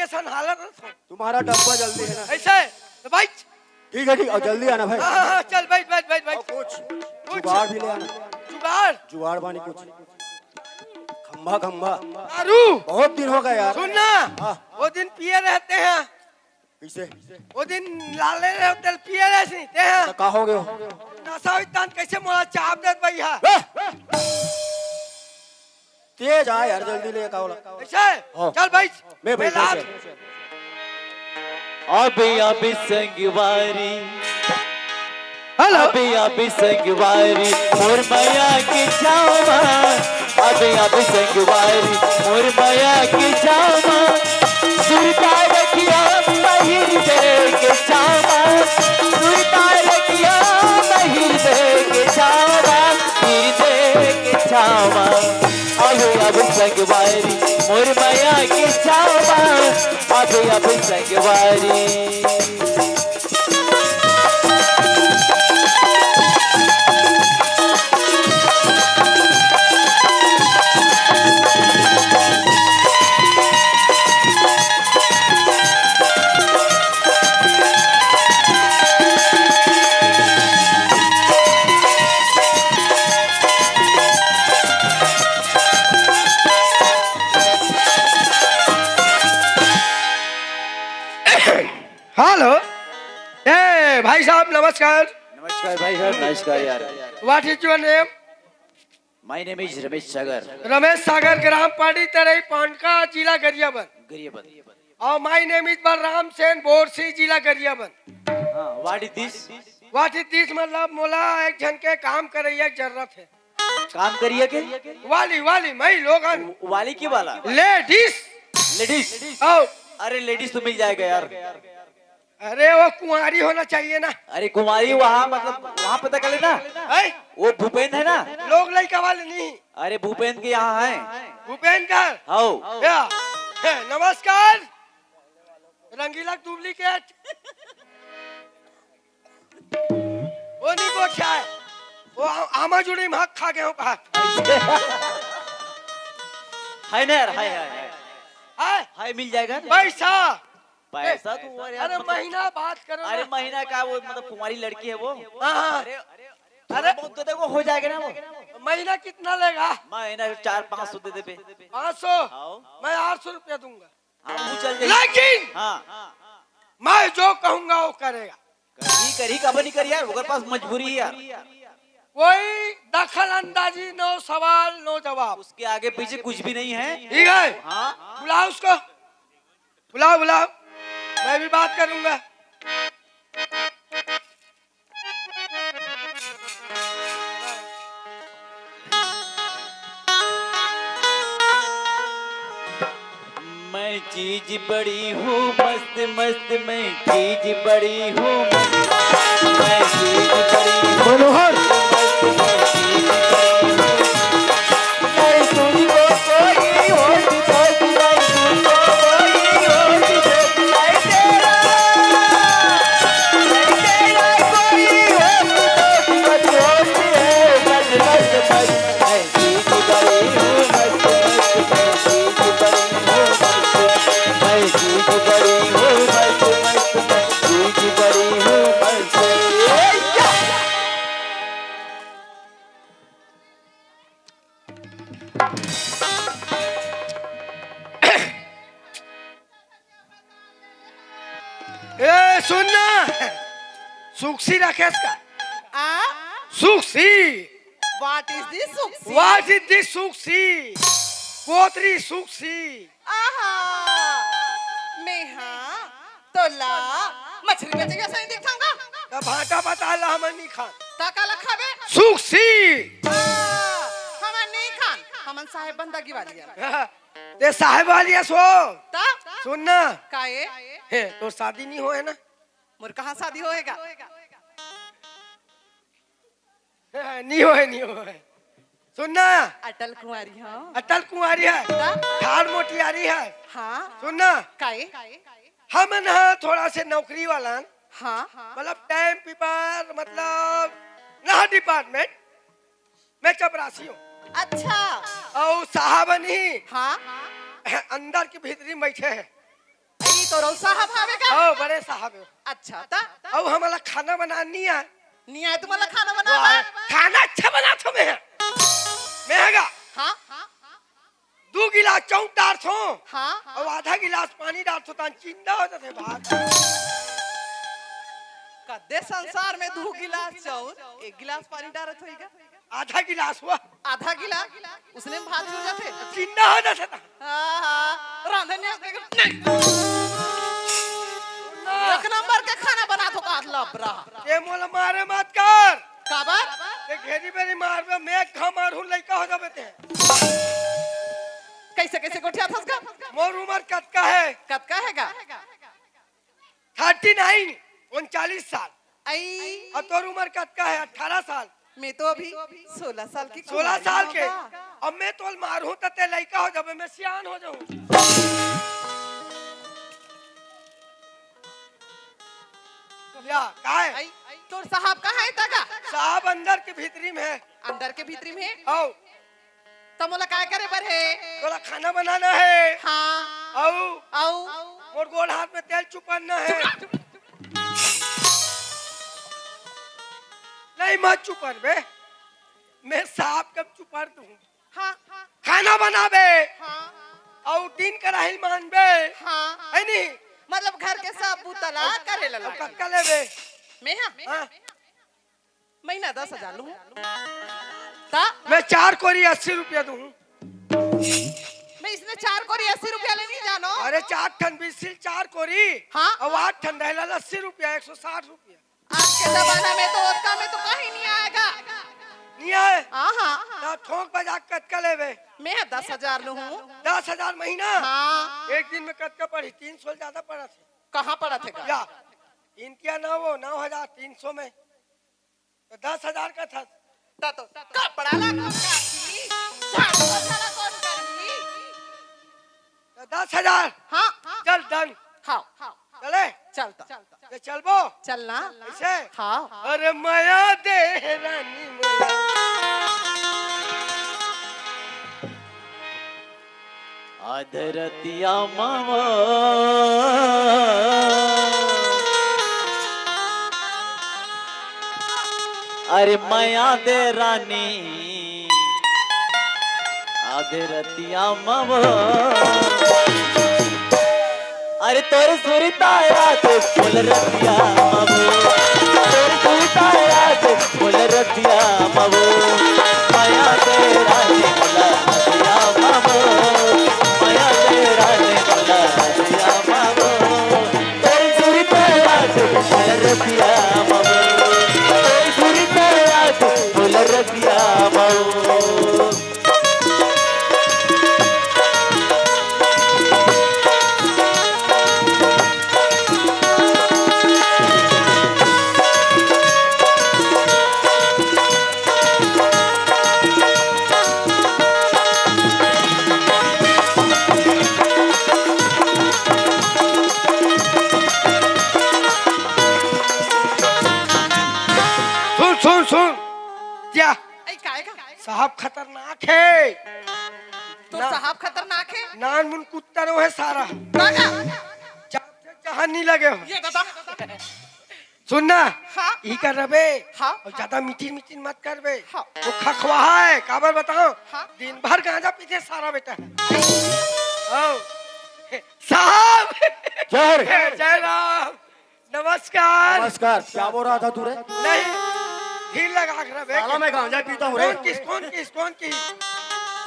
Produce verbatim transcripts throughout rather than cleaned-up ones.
अइसन हालत है। तुम्हारा डब्बा जल्दी है ना? ऐसे तो भाई। ठीक है, ठीक है, और जल्दी आना भाई। हाँ, हाँ, हाँ, चल, बैठ, बैठ, बैठ, बैठ। और कुछ कुछ। जुगाड़ भी ले आना। जुगाड़? जुगाड़ मानी कुछ। खंभा, खंभा। दारू। बहुत दिन हो गए यार। सुन ना, हाँ। वो दिन पिए रहते हैं। कैसे? वो दिन लाले रहे, तेल पिए रहे नहीं, ते हैं। तो का हो गयो? नशा इतना कैसे मोला चाप देत भैया? ए! तेज आ यार, जल्दी ले का होला? ऐसे? हाँ। चल भाई। मैं बैठ बैठा। अभी अभी संगवारी। हेलो। अभी अभी संगवारी, मोर मैया के छावा। अभी अभी संगवारी, मोर मैया के छावा। सुरता रखिया महिर दे के छावा। सुरता रखिया महिर दे के छावा। हिर दे के छावा। अभी अभी संगवारी, मोर मैया के छावा। अभी अभी संगवारी। हेलो। ए भाई साहब, नमस्कार। नमस्कार भाई साहब, नमस्कार यार। What is your name? My name is Ramesh सागर। रमेश सागर, ग्राम पांडी तरई, पांडका, जिला गरियाबंद। गरियाबंद। और my name is Balram Sen, Borsi, जिला गरियाबंद। हाँ, what is this? What is this मतलब मोला एक झन के काम करइया के जरूरत है। काम करिया के? वाली, वाली, मैं लोगन। वाली की वाला? Ladies। Ladies। आओ। अरे ladies तो मिल जाएगा यार। अरे वो कुंवारी होना चाहिए ना। अरे कुंवारी वहाँ, मतलब वहाँ पता कर लेना। है? वो भूपेंद्र है ना? लोग लइका वाले नहीं। अरे भूपेंद्र के यहाँ है। भूपेंद्र? हाओ। या। हे, नमस्कार। रंगीला duplicate। वो नहीं गोठिया है। वो आ-, आमा जुड़ी में हक खा गए हो कहा। है ना यार, है, है, है। है? है, मिल जाएगा ना। पैसा। पैसा तो वो यार, अरे मतलब, महीना बात करो अरे ना। महीना का वो, मतलब कुंवारी लड़की है वो। हाँ, हाँ। अरे, अरे अरे। बहुत तो देखो, हो जाएगा ना वो। महीना कितना लेगा? महीना चार पाँच सौ दे देबे। पाँच सौ? हाँ। मैं आठ सौ रुपया दूंगा। हाँ, वो चल जाएगी। लेकिन हाँ। मैं जो कहूंगा वो करेगा। करी, करी, कब नहीं करी यार, ओकर पास मजबूरी है यार। कोई दखल अंदाजी, no सवाल, no जवाब। उसके आगे पीछे कुछ भी नहीं है। ठीक है? हाँ। बुलाओ उसको, बुलाओ, बुलाओ, मैं भी बात करूंगा। मैं चीज बड़ी हूँ मस्त मस्त, मैं चीज बड़ी हूँ मस्त, मैं चीज बड़ी हूँ मनोहर। मस्त, मैं चीज बड़ी हूँ। नहीं तुझको कोई होश, होश, नहीं तुझको कोई होश, होश, नहीं तेरा, नहीं तेरा कोई होश, होश, बस होश है, बस, बस, बस। ए, सुन ना, सुक्सी रखेस का? आ? सुक्सी। What is this सुक्सी? What is this सुक्सी? कोतरी सुक्सी। आहा, मेहा तोला मछरी बेचे जइसे नहीं दिखथंव का? त भांटा बता ला, हमन नहीं खान। त काला खाबे? सुक्सी। आ, हमन नहीं खान, हमन साहेब बंदगी वाली हन। ते साहेब वाली हस वो। त? सुन ना। काए? हे, तोर शादी नहीं होए ना? मोर कहाँ शादी होएगा? हे, नहीं होए, नहीं होए। सुन ना। अटल कुंवारी हँव। अटल कुंवारी हे। त? ठाड़ मोटियारी हे। हाँ। सुन ना। काए? हमन ह थोड़ा से नौकरी वाला हन। हाँ। मतलब time paper, मतलब ना department। मैं चपरासी हँव। अच्छा। अउ साहब नहीं। हाँ। अंदर के भीतरी में बैठे हे। तोरो साहब हवे का? ओ, बड़े साहब हे। अच्छा, त? अउ हमला खाना बनाना नइ आय। नइ आय तुम्हला खाना बनाना? खाना अच्छा बनाथों मैं। मैं हगा। हाँ? दू गिलास चाउर डारथों। हाँ? अउ आधा गिलास पानी डारथों, त चिंदा हो जाथे भात। कदे संसार में दू गिलास चाउर, एक गिलास पानी डारत होही गा? आधा गिलास हुआ। आधा गिलास? उसने में भात हो जाथे। चिंदा हो जाथे ना। हाँ, हाँ, रांधन नहीं। एक नंबर के खाना बनाथों का लबरा। ते मोला मारे मत कर। काबर? ते घेरी बेरी मारबे, मैं खा मारहूँ, लइका हो जाबे ते। कइसे, कइसे गोठियाथस का? मोर उमर कतका हे? कतका हे गा? थर्टी नाइन, उनचालीस साल। आई। अउ तोर उमर कतका हे? अठारह साल। मैं तो अभी सोलह साल की सोलह साल के। अब मैं तोला मारहूँ त ते लइका हो जाबे, मैं सियान हो जाहूँ। या, काय? आई, तोर साहब कहाँ हे त गा? साहब अंदर के भीतरी में हे। अंदर के भीतरी में हे? हव। त मोला काय करे बर हे? तोला खाना बनाना हे। हाँ। अउ? अउ? मोर गोड़ हाथ में तेल चुपाना हे। नहीं, मत चुपर बे। मैं साहब के चुपर दूँ। हाँ। खाना बनाबे। हाँ। अउ तीन कराही मांजबे। हाँ। हे नहीं? मतलब घर के सब बुता ला करे ला अउ लागे। कतका लेबे? मैं हाँ? हाँ। महीना दस हजार लूँ। त? मैं चार कोरी अस्सी रुपया दूँ। मैं इसने चार कोरी अस्सी रुपया ले नहीं जानो। अरे चार ठन बिसिल चार कोरी। हाँ। अउ आठ ठन रहला अस्सी रुपया, एक सौ साठ रुपया। आज के जमाना में तो ओतका में तो कहीं नहीं आय गा। नहीं आय? हाँ, हाँ। त थोक बजा के कतका लेबे? मैं दस हजार लूँ। दस हजार महीना? हाँ। एक दिन में कतका पड़ी? तीन सौ ले ज्यादा पड़थे। कहाँ पड़थे गा? या, तीन तिया नौ, नौ हजार तीन सौ में। त दस हजार कथस। त तो कपड़ा ला कौन काटही? झाड़ू पोछा ला कौन करही? त दस हजार। हाँ। चल, done। हाँ। चले? चल त। ये चलबो? चलना। कइसे? हाँ। अरे मया दे रानी मोला। आधरतिया मामा। अरे मया दे रानी, आधरतिया मामा। अरे तोर सुरता याद फूल रतिया मामा। तोर सुरता याद फूल रतिया मामा। मया दे रानी फूल रतिया मामा। मया दे रानी फूल रतिया मामा। तोर सुरता याद फूल रतिया मामा। तोर सुरता याद फूल रतिया मामा। सुन, सुन, सुन। जा। ऐ, काय का? साहब खतरनाक हे। तो ना। साहब खतरनाक हे? नानमुन कुत्ता नो हे सारा। ना, ना। जा-, जहाँ नहीं लगे हो। ये दादा। सुन ना। हाँ। ई कर रबे। हाँ। अउ ज्यादा मीटिंग मीटिंग मत करबे। हाँ। वो खखवाहा हे, काबर बताओ? हाँ। दिन भर गांजा पीथे सारा बेटा। हाँ। साहब। जय हर। जय राम। नमस्कार। नमस्कार। क्या बोल रहा था तू रे? नहीं, ढील लगा के रख बे। साला मैं गांजा पीता हूँ रे। कौन किस, कौन किस, कौन किस?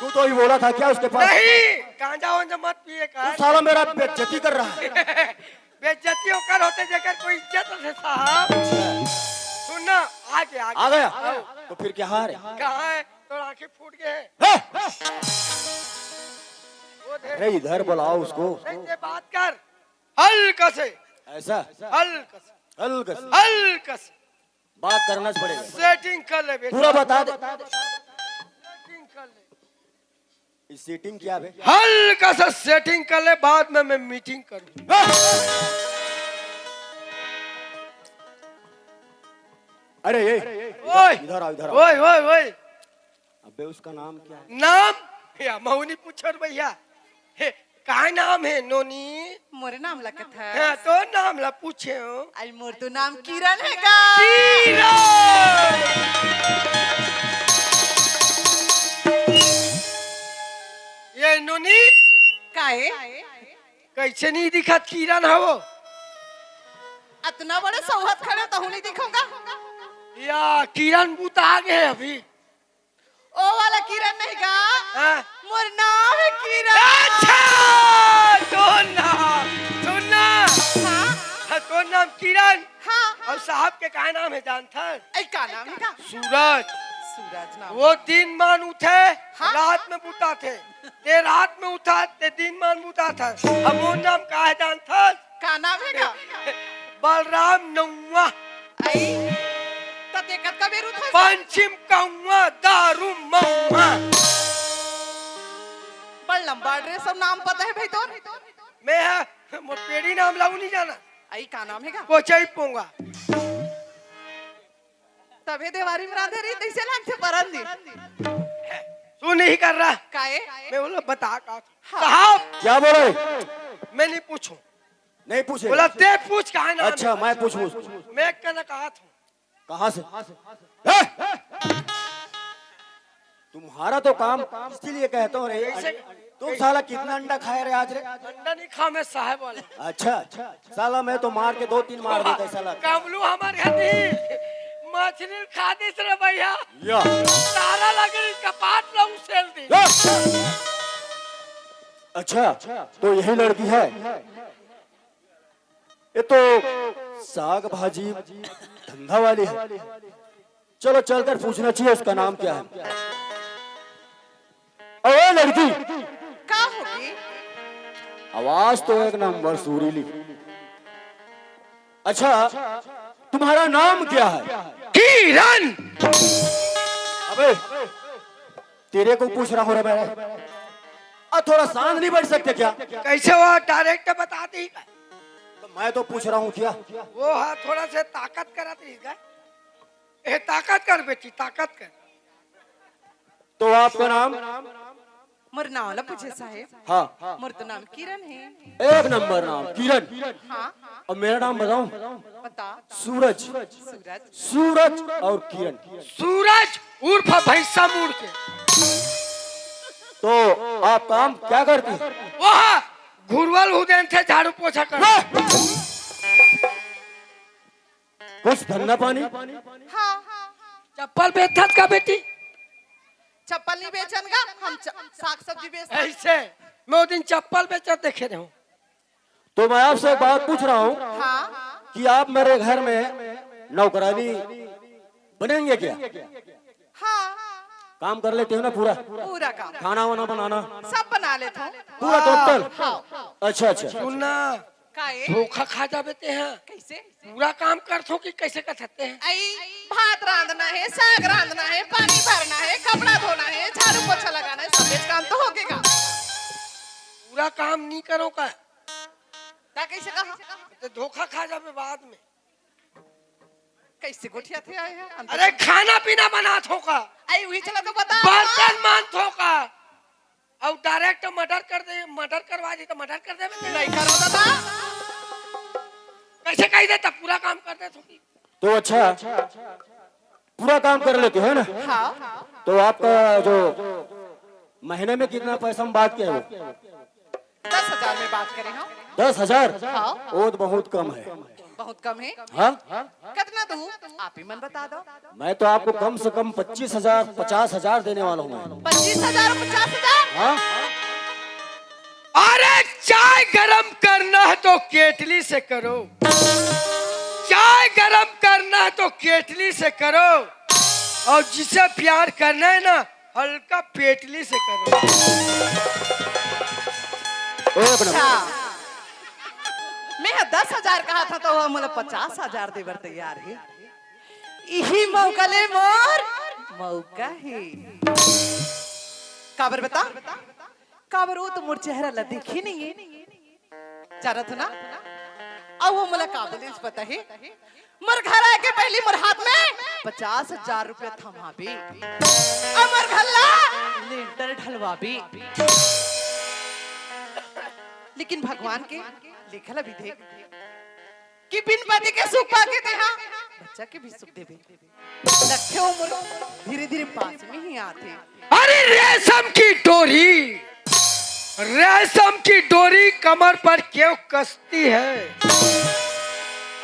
तू तो ही बोला था क्या उसके पास? नहीं, गांजा वांजा मत पिए कर। तू साला मेरा बेइज्जती कर रहा है। बेइज्जती ओकर होथे जेकर कोई इज्जत होथे साहब। सुन ना, आगे, आगे। आ गया? हाँ। तो फिर क्या हाल है? कहाँ है? तोर आँखें फूट गए हैं। हैं? वो देख। अरे इधर बुलाओ उसको। नहीं, ये बात कर। हल्का से। ऐसा? हल्का से। हल्का से। हल्का से। बात करना पड़ेगा। सेटिंग कर ले बेटा। पूरा बता दे। सेटिंग कर ले। ये सेटिंग क्या बे? हल्का सा सेटिंग कर ले, बाद में मैं मीटिंग करूँ। अरे ये, ओए। इधर आओ, इधर आओ। ओए, ओए, ओए। अबे उसका नाम क्या है? नाम? या मौनी पूछो रे भैया। हे, काय नाम हे नोनी? मोर नाम ला कथस? हाँ, तोर नाम ला पूछेंव। अई, मोर तो नाम किरण हे गा। किरण! ये नोनी? काय? कइसे नइ दिखत किरण हव? अतना बड़े सौहत खड़े तहूँ नइ दिखों गा। या किरण बुता गे हे अभी। ओ वाला किरण नहीं गा। हाँ। मोर नाम हे किरण। अच्छा, तोर नाम, सुन ना। हाँ। हाँ, तोर नाम किरण। हाँ। अउ साहब के का नाम हे जानथस? अई, का नाम हे गा? सूरज। सूरज नाम। वो दिन मान उठथे, हाँ। रात में बुताथे। ते रात में उठथस, ते दिन मान बुताथस। अब वो नाम का हे जानथस? का नाम हे गा? बलराम नौवा। अई, त ते कतका बेर उठथस? पंचिम कौवा दारू मौवा। बड़ लंबा ड्रेस अउ नाम पता हे भई तोर? मैं हा, मोर पेड़ी नाम ला नइ जानस। अई, का नाम हे गा? कोचई पोंगा। तभे देवारी में रांधे रही, तइसे लागथे परन दिन। तू नहीं कर रहा। काहे? मैं बोला, बता का। हाँ। साहब। क्या बोले? मैं नहीं पूछूं। नहीं पूछे? बोला, ते पूछ, कहाँ नाम अच्छा, है? मैं पूछूं। मैं कहना कहा था। कहाँ से? ए! तुम्हारा तो काम, इसीलिए कहता हूँ रे। कैसे? तुम साला कितना अंडा खाए रे आज रे? अंडा नहीं खा, मैं साहब वाला। अच्छा, साला मैं तो मार के दो तीन मार देता साला। कमलू हमारे घर नहीं, मछली खा दे रे भैया। या। तारा लगे कपाट ला उसेल दे। या। अच्छा, तो यही लड़की है? ये तो साग भाजी धंधा वाली है। चलो, चलकर पूछना चाहिए उसका नाम क्या है। अरे लड़की, का होगे? आवाज तो एक नंबर सुरीली। अच्छा, तुम्हारा नाम क्या है? किरण। अबे, तेरे को पूछ रहा हूँ रे मैं। आ, थोड़ा शांत नहीं बैठ सकते क्या? कैसे वो डायरेक्ट बता दी? तो मैं तो पूछ रहा हूँ क्या? वो हाँ, थोड़ा से ताकत करा दी का? ए, ताकत कर बेटी, ताकत कर। तो आपका नाम? मोर नाम ला पूछे साहेब। हाँ। मोर तो नाम किरण हे। एक नंबर नाम, किरण। हाँ। अब मेरा नाम बताऊं? बता। सूरज। सूरज। सूरज और किरण। सूरज उर्फ भैंसा मूड़ के। तो आप काम क्या करती हैं? वह घुरवल उदेन थे, झाड़ू पोछा कर। वाह! कुछ धंधा पानी? हाँ। चप्पल बेचत का बेटी? चप्पल नहीं बेचन गा, हम च-, साग सब्जी बेचते हैं। ऐसे, मैं वो दिन चप्पल बेचत देखे रहे हूँ। तो मैं आपसे एक बात पूछ रहा हूँ हाँ। कि आप मेरे घर में नौकरानी बनेंगे क्या? हाँ। काम कर लेते हो ना पूरा? पूरा काम। खाना वाना बनाना? सब बना लेते हो। पूरा टोटल? हाँ। अच्छा, अच्छा। सुनना, काहे? धोखा खा जाबे ते हा। कैसे? पूरा काम करथो कि कैसे कर सकते हैं? अई, भात रांधना हे, साग रांधना हे, पानी भरना हे, कपड़ा धोना हे, झाड़ू पोछा लगाना हे, सब काम तो होगे गा। पूरा काम नहीं करो का? ता कैसे कहा? तो धोखा खा जाबे बाद में। कैसे गोठियाथे आए हे? अरे खाना पीना बनाथो का? अई उही चला तो बता। बर्तन मांजथो का? अउ डायरेक्ट मर्डर कर दे, मर्डर करवा दे तो मर्डर कर देबे। नहीं करो दादा। कैसे कही दे तब पूरा काम कर दे थोड़ी। तो अच्छा, पूरा काम कर लेते हो ना? हाँ। तो आपका जो महीने में कितना पैसा हम बात किए हो? दस हजार में बात करे हो। दस हजार? हाँ। वो तो बहुत कम है। बहुत कम है? हाँ। कितना दूँ? आप ही मन बता दो। मैं तो आपको कम से कम पच्चीस हजार, पचास हजार देने वाला हूँ मैं। पच्चीस हजार, पचास हजार? हाँ। अरे, चाय गरम करना है तो केटली से करो, चाय गरम करना है तो केटली से करो, और जिसे प्यार करना है ना, हल्का पेटली से करो। एक नंबर। अच्छा। मैं ह दस हजार कहा था तो वो मोला पचास हजार दे बर तैयार हे। इही मौका ले मोर मौका हे। काबर बता? काबर वो तो मोर चेहरा ला देखी नहीं है। जानत हो ना? अउ वो मोला का बोलिस पता हे? मोर घर आए के पहिली मोर हाथ में पचास हजार रुपया थमाबे। अउ मोर घर ला लेंटर ढलवाबे। लेकिन भगवान के लिखल विधि कि बिन पति के सुख पाके तेहा बच्चा के भी सुख देबे। लगथे ओ मोर धीरे धीरे पास में ही आथे। अरे रेशम की डोरी, रेशम की डोरी कमर पर क्यों कसती है?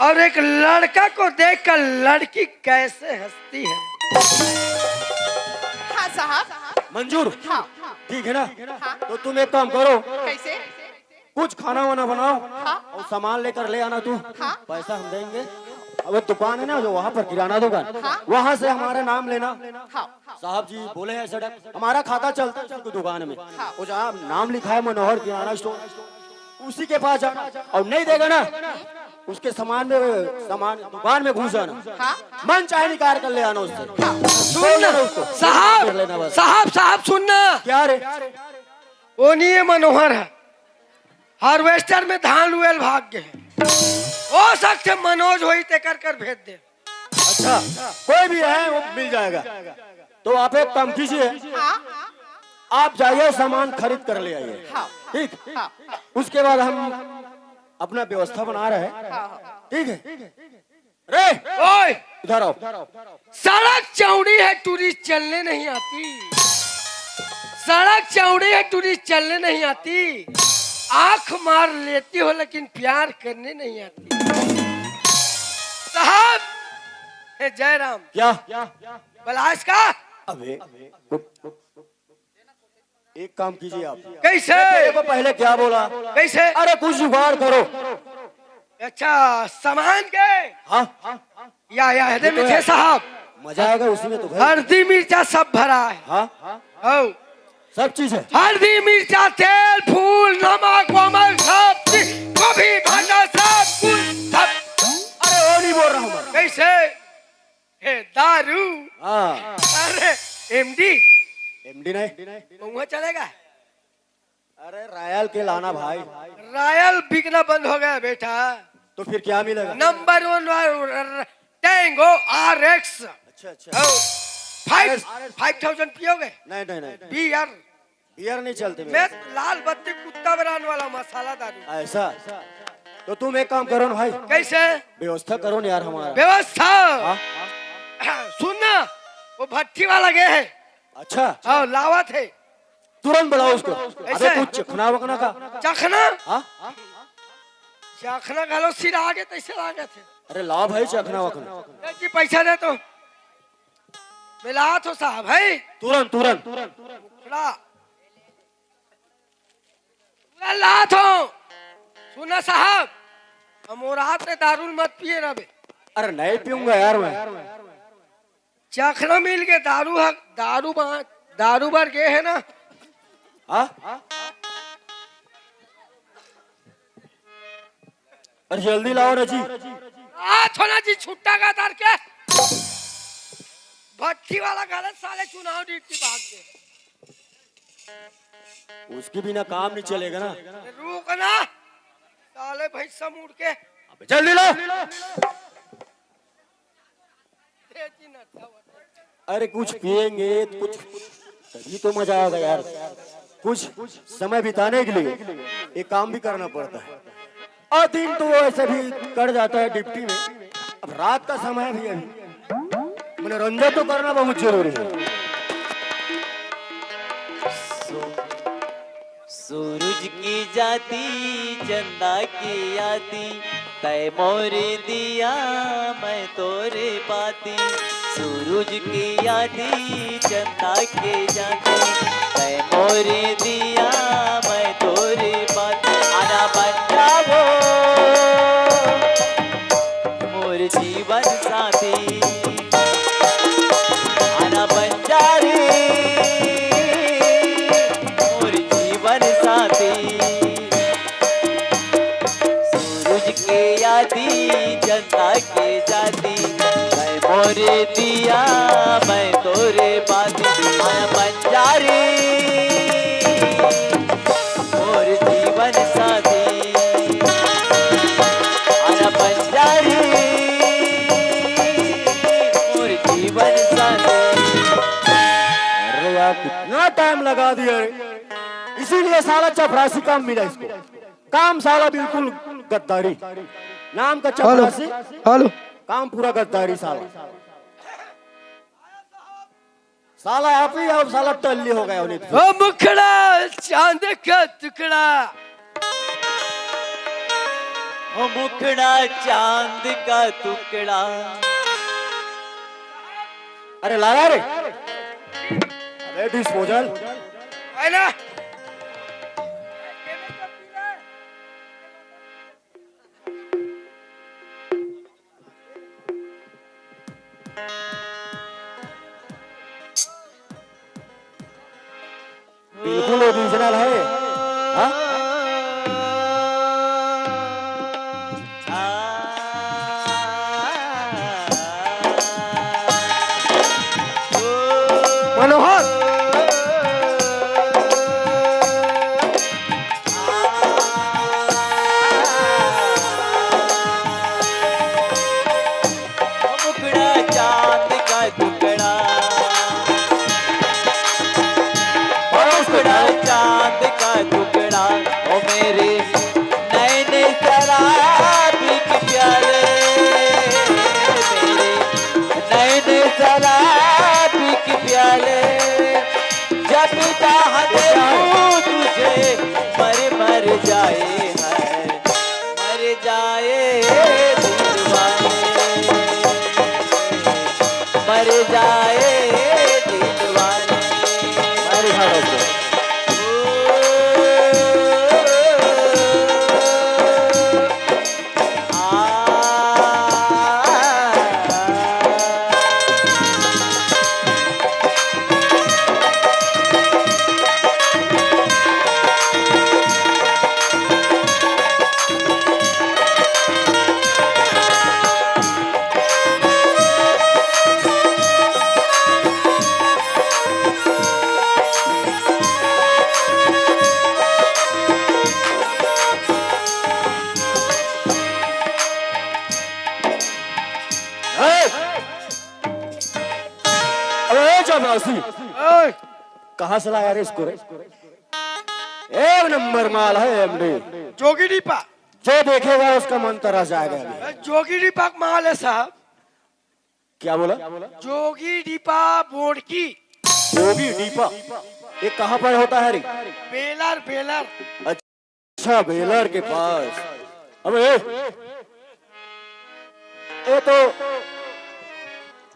और एक लड़का को देखकर लड़की कैसे हंसती है? हाँ साहब। मंजूर। हाँ। ठीक है ना? हाँ। तो तुम एक काम करो, कैसे? कुछ खाना वाना बनाओ हाँ। और सामान लेकर ले आना तू। हाँ। पैसा हम देंगे। अब एक दुकान है ना, जो वहाँ पर किराना दुकान, हाँ। वहाँ से हमारा नाम लेना। हाँ। साहब जी बोले हैं सड़क, हमारा खाता चलता है उसकी दुकान में। हाँ। वो जहाँ नाम लिखा है मनोहर किराना स्टोर, उसी के पास जाना। और नहीं देगा ना, उसके सामान में, सामान दुकान में घुस जाना। हाँ। मन चाहे निकाल कर ले आना उससे। हाँ। सुन ना, साहब, साहब, साहब, सुन ना। क्या रे? वो नहीं है मनोहर है, हार्वेस्टर में धान लुएल भाग गए हैं। हो सकथे मनोज होही तेकर कर भेज दे। अच्छा, कोई भी है वो मिल जाएगा। तो आप एक काम कीजिए, हाँ। आप जाइए सामान खरीद कर ले आइए। हाँ। ठीक। हाँ। उसके बाद हम अपना व्यवस्था बना रहे हैं। हाँ, हाँ। ठीक है। रे, ओए! इधर आओ। सड़क चौड़ी है टूरी चलने नहीं आती, सड़क चौड़ी है टूरी चलने नहीं आती, आंख मार लेती हो लेकिन प्यार करने नहीं आती। साहब, हे जयराम। क्या? बलास का? अबे, एक काम कीजिए आप। कैसे? देखो, पहले क्या बोला? कैसे? अरे कुछ जुगाड़ करो। अच्छा, सामान के? हाँ। या, या, हृदय में थे साहब। मजा आएगा उसमें तो भाई। हल्दी मिर्चा सब भरा है। हाँ। हो। सब चीज है। हल्दी मिर्चा, तेल, फूल, नमक, वमक, सब चीज, गोभी, भाटा, सब कुछ, सब। अरे वो नहीं बोल रहा हूँ मैं। कैसे? हे दारू। हाँ। अरे एमडी। एमडी नहीं। महुआ चलेगा? अरे रॉयल के लाना भाई। रॉयल बिकना बंद हो गया बेटा। तो फिर क्या मिलेगा? नंबर वन टैंगो आरएक्स। अच्छा अच्छा। फाइव। फाइव थाउजेंड पियोगे? नहीं नहीं नहीं। बियर। बियर नहीं चलते मेरे। मैं लाल बत्ती कुत्ता ब्रांड वाला मसाला दारू। ऐसा? तो तुम एक काम करो ना भाई। कैसे? व्यवस्था करो ना यार हमारा। व्यवस्था? हाँ? सुन ना, वो भट्टी वाला गए है। अच्छा। हाँ, लावत है। तुरंत बुलाओ उसको। अबे ऐसे? कुछ चखना वखना का। चखना? हाँ? चखना घलो सिरा आगे तैसे लागत है। अरे लाओ भाई चखना वखना। ए जी, पैसा दे तो। मैं लात हो साहब, है? तुरंत तुरंत। ला। पूरा लात हो। सुना साहब, हम रात में दारू मत पिए रहे। अरे नहीं पीऊंगा यार मैं। चखना मिल के दारू हक, दारू बा-, दारू बर गए है ना। हाँ? अरे जल्दी लाओ ना जी। आ थोड़ा जी छुट्टा का तार के। भट्टी वाला गलत साले चुनाव ड्यूटी भाग गए। उसके बिना काम नहीं चलेगा ना। रुक ना। साले भैंसा मुड़ के। अबे जल्दी ला। अरे कुछ पिएंगे, कुछ, तभी तो मजा आएगा यार। कुछ समय बिताने के लिए एक काम भी करना पड़ता है। और दिन तो ऐसे भी कट जाता है ड्यूटी में, अब रात का समय भी है, मनोरंजन तो करना बहुत जरूरी है। सूरज की जाती, चंदा की आती, तै मोरे दिया, मैं तोरे बाती। सूरज की आती, चंदा के जाती, तै मोरे दिया, मैं तोरे बाती। आना बन जावो मोर जीवन साथी, आना बंजारी मोर जीवन साथी। सूरज के आती, चंदा के जाती, मैं मोरे दिया, मैं तोरे बाती। आना बंजारी मोर जीवन साथी, आना बंजारी मोर जीवन साथी। अरे यार, कितना टाइम लगा दिया रे। इसीलिए साला चपरासी काम मिला इसको। काम साला बिल्कुल गद्दारी। नाम का चपरासी, हेलो। काम पूरा गद्दारी साला। साला आप ही, अब साला टल्ली हो गया उन्हें। ओ मुखड़ा चांद का टुकड़ा। ओ मुखड़ा चांद का टुकड़ा। अरे लाला रे, अरे डिस्पोजल। है ना? बिल्कुल ओरिजिनल है। हाँ? मनोहर। मुखड़ा चांद का टुकड़ा, मुखड़ा चांद का टुकड़ा, ओ मेरे नैन शराबी के प्याले, मेरे नैन शराबी के प्याले, जब चाह दे तू तुझे, मर मर जाए है, मर जाए दिलवाले, मर जाए दिलवाले। अरे हाँ, डॉक्टर। ए! अबे ए चपरासी, ओए! कहाँ से लाया रे इसको रे? एक नंबर माल है एमडी। जोगी डीपा। जो देखेगा उसका मन तरस जाएगा अभी। जोगी डीपा का माल है साहब। क्या बोला? जोगी डीपा बोड़की। जोगी डीपा, ये कहाँ पर होता है रे? Baler, baler. अच्छा, बेलर के पास। अबे ए, ये तो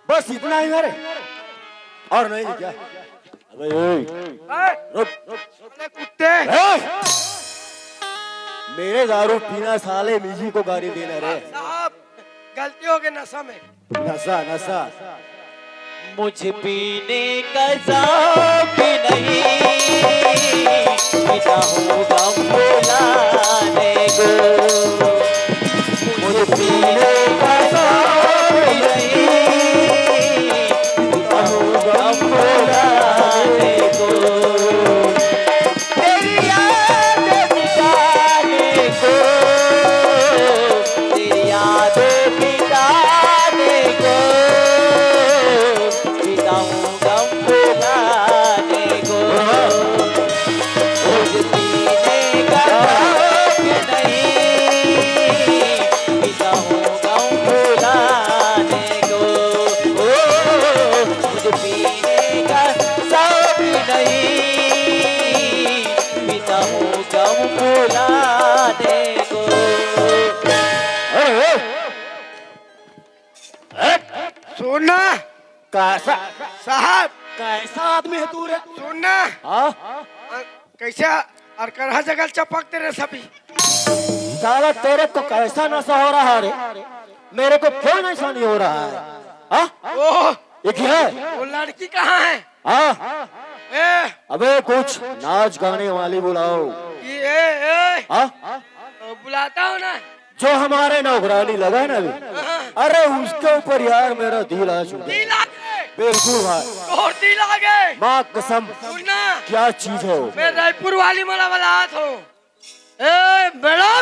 बस इतना ही है रे, और नहीं क्या? अबे ए, ए! रुक। साले कुत्ते। ए! मेरे दारू पीना साले मिजी को गाली देना रे। साहब, गलती हो गई नशा में। नशा, नशा। मुझे पीने का शौक नहीं, पीता हूँ गम भुलाने को। मुझे पीने का शौक नहीं, पीता हूँ गम भुलाने को। तेरी याद मिटाने को, तेरी याद मिटाने को, पीता हूँ गम भुलाने को। मुझे पीने का शौक नहीं, पीता हूँ गम भुलाने को। ओ, मुझे पीने का शौक नहीं, पीता हूँ गम भुलाने को। अरे, ए! सुनना। कैसा? साहब। कैसा आदमी है तू रे? सुनना। हाँ? अ, कैसे अरकरहा जगल चपकते रे सभी? साला तेरे को कैसा नशा हो रहा है रे? मेरे को क्यों नशा नहीं हो रहा है? हाँ? ओह! ये क्या है? वो लड़की कहाँ है? हाँ? ए! अबे कुछ नाच गाने वाली बुलाओ। ये, ए, ए! हाँ? बुलाता हूँ ना। जो हमारे नौकरानी लगा है ना अभी, हाँ। अरे उसके ऊपर यार मेरा दिल आ चुका है। दिल आ गए। बिल्कुल भाई। और दिल आ गए। माँ कसम। सुनना। क्या चीज है वो? मैं रायपुर वाली मला वाला हाथ हूँ। ए मैडम,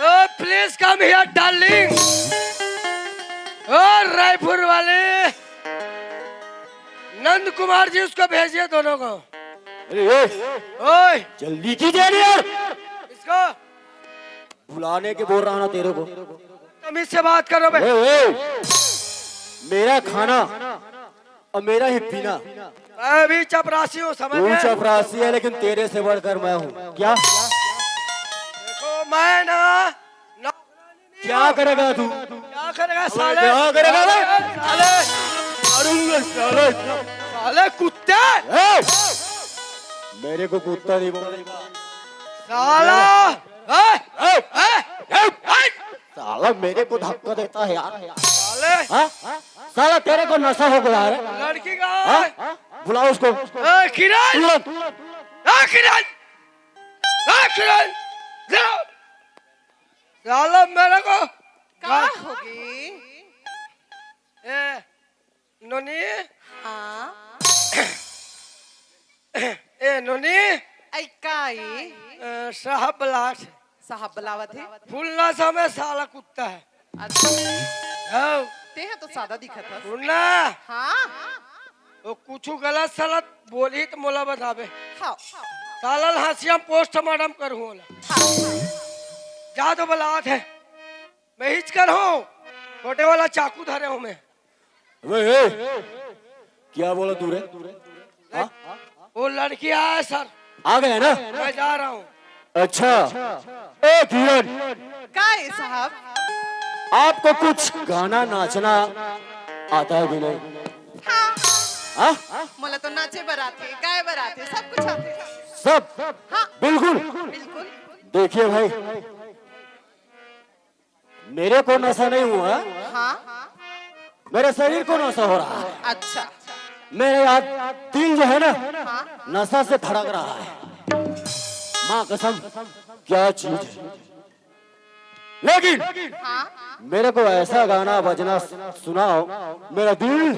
ए please come here darling। ओ रायपुर वाले नंद कुमार जी, उसको भेजिए दोनों को। अरे ए, ओए। जल्दी कीजिए यार। बुलाने के बोल रहा ना तेरे को। तमीज से बात करो बे। ए, ए, मेरा खाना और मेरा ही पीना। मैं भी चपरासी हूँ, समझ तू गए? चपरासी है, लेकिन तेरे से बढ़कर मैं हूँ। क्या? देखो, मैं ना नौकरानी नहीं क्या हूँ। करेगा तू? क्या करेगा साले? क्या करेगा बे? साले, मारूंगा साले। साले कुत्ते। ए! मेरे को कुत्ता नहीं बोलेगा। साला। ए! ए! ए! ए! साला मेरे को धक्का देता है यार। साले। हाँ? साला तेरे को नशा हो गया है। लड़की का। हाँ? बुलाओ उसको। ए, किरण। तुरंत। ए, किरण। ए, किरण। जाओ। साला मेरे को का होगी? ए, नोनी। हाँ। ए, नोनी। ऐ काई? ए, साहब बलास। साहब बलावत है। फुल्ला समय साला कुत्ता है। अच्छा। हाँ। ते है तो सादा दिखत है। सुनना। हाँ। वो कुछ गलत सलत बोली तो मोला बताबे। हाँ। साला ल हंसिया पोस्टमार्टम करूँ ओला। हाँ। जा तो बलात है। मैं हिच कर हूँ। छोटे वाला चाकू धरे हूँ मैं। अबे, ए, क्या बोला तू रे? हाँ? वो लड़की आया सर। आ गया ना? मैं जा रहा हूँ। अच्छा। ए किरण, का है साहब? आपको कुछ गाना नाचना आता है कि नहीं? हाँ। हाँ? मोला तो नाचे बर आथे, गाए बर आथे, सब कुछ आथे। सब? हाँ। बिल्कुल। बिल्कुल। देखिए भाई, मेरे को नशा नहीं हुआ, हाँ। मेरे शरीर को नशा हो रहा है। अच्छा। मेरे यार दिल जो है ना, हाँ। नशा से धड़क रहा है। माँ कसम, क्या चीज है। लेकिन हाँ। मेरे को ऐसा गाना बजना सुनाओ, मेरा दिल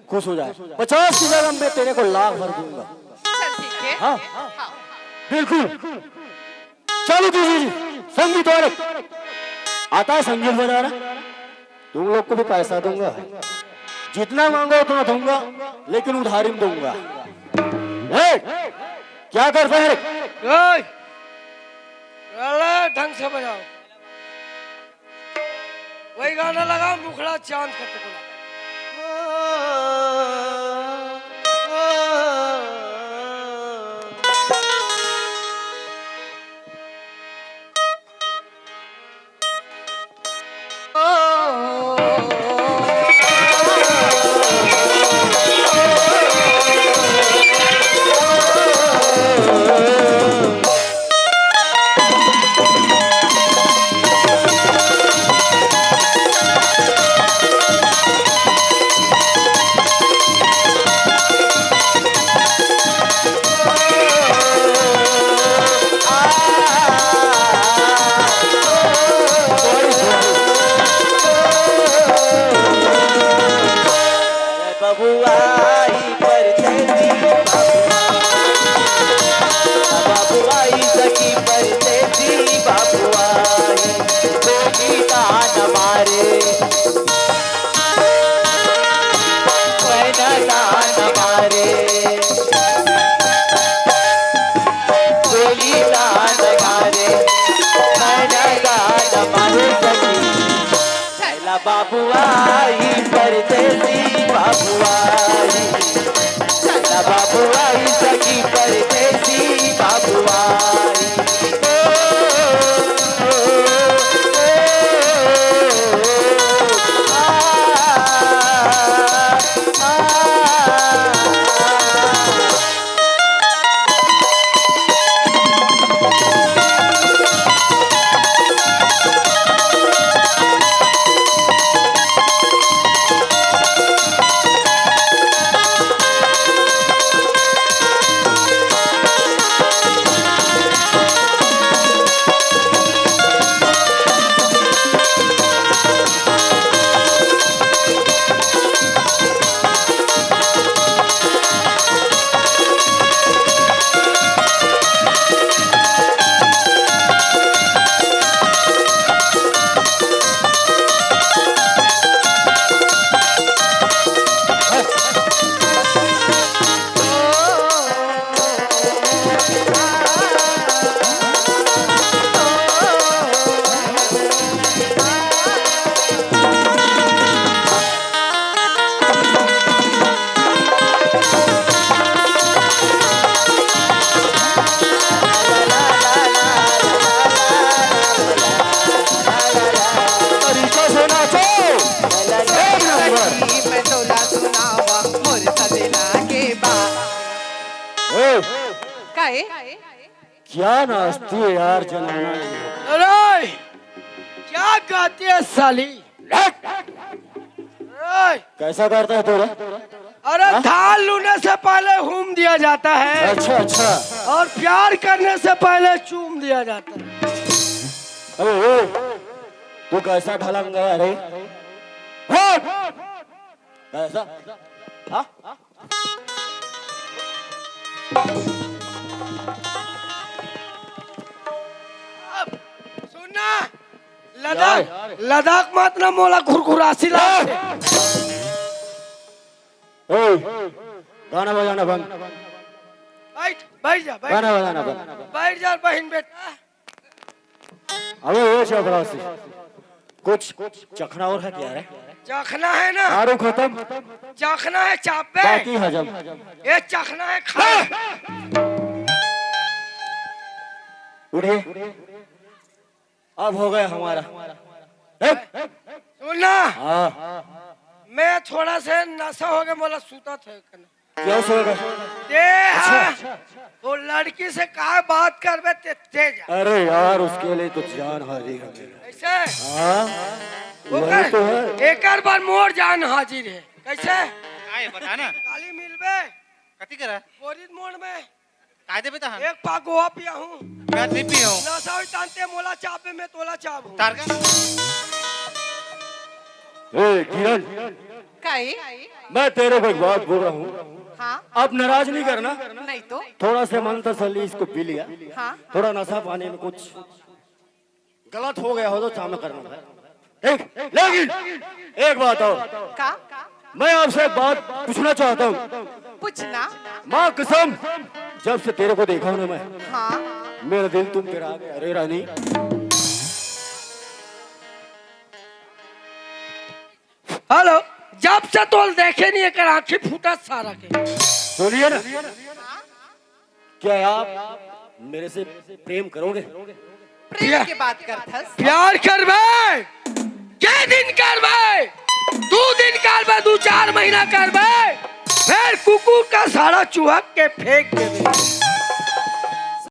खुश हो जाए। पचास की जगह मैं तेरे को लाख भर दूंगा। चल ठीक है। हाँ। हाँ। बिल्कुल। चालू कीजिए जी, संगीत वाले। आता है संगीत बजाना? तुम लोग को भी पैसा दूंगा, जितना मांगो उतना दूंगा, लेकिन उधारी में दूंगा। ए, क्या करता है रे? ओए, अरे ढंग से बजाओ। वही गाना लगा, मुखड़ा चांद का टुकड़ा। बबुआ ही परदेसी बबुआ, बबुआ ही सखी परदेसी बबुआ ही, गोली तान मारे, पैना तान मारे, गोली तान मारे, पैना तान मारे सखी। छैला बाबुआई परदेसी बाबुआई, छैला बाबुआई सखी परदेसी बाबुआई। ओ, ओ, ओ, ओ, आ, आ, आ। क्या नाचती है यार जनाना ये? अरे, क्या गाती है साली? अरे, कैसा करता है तू रे? अरे, धान लूने से पहले हूम दिया जाता है। अच्छा, अच्छा। और प्यार करने से पहले चूम दिया जाता है। अरे, ए, तू कैसा ढलंग है रे? हट! कैसा? हाँ? अब सुनना, लद्दाख, यार। लद्दाख मत ना मोला घुरघुरासी लाग से। ए, गाना बजाना बंद। बैठ, बैठ जा, बैठ। गाना बजाना बंद। बैठ जा, बहन बेटा। अबे ये चपरासी, कुछ चखना और है क्या रे? चखना है ना? दारू खत्म, चखना है चापे। बाकी हजम। ये चखना है खा। उठिए, अब हो गया हमारा। ए? सुन ना, हाँ। मैं थोड़ा से नशा हो गया, मोला सूता था कने। क्या हो गया? ते अच्छा। हाँ, वो लड़की से का बात करबे ते, ते जा। अरे यार, उसके लिए तो जान हाजिर है मेरी। कैसे? हाँ, वो वही कर, तो है। एकर बार मोर जान हाजिर है। कैसे? काय बता ना। काली मिलबे। कथी करा? गोरीद मोड़ में। काय देबे तहन? एक पाक गोवा पिया हूँ। मैं नहीं पिया हूँ। नशा होई तानते मोला चाबे में तोला चाब हूँ। तारका। ए, किरण। काई? मैं तेरे को एक बात बोल रहा हूँ। हाँ। आप नाराज नहीं करना। नहीं तो। थोड़ा सा मन तसल्ली इसको पी लिया। हाँ। थोड़ा नशा पानी में कुछ गलत हो गया हो तो क्षमा करना भाई। ठीक, लेकिन एक बात और। का? मैं आपसे एक बात पूछना चाहता हूँ। पूछना। माँ कसम, जब से तेरे को देखा हूँ ना मैं, हाँ। मेरा दिल तुम पे आ गया। अरे रानी। हेलो, जब से तोल देखे नहीं, एकर आँखी फूटा सारा के। सुनिए ना, क्या आप मेरे से प्रेम करोगे? प्रेम के बात करथस। प्यार करबे, के दिन करबे, दू दिन करबे, दू चार महीना करबे, फिर कुकुर का सारा चुहक के फेंक देबे।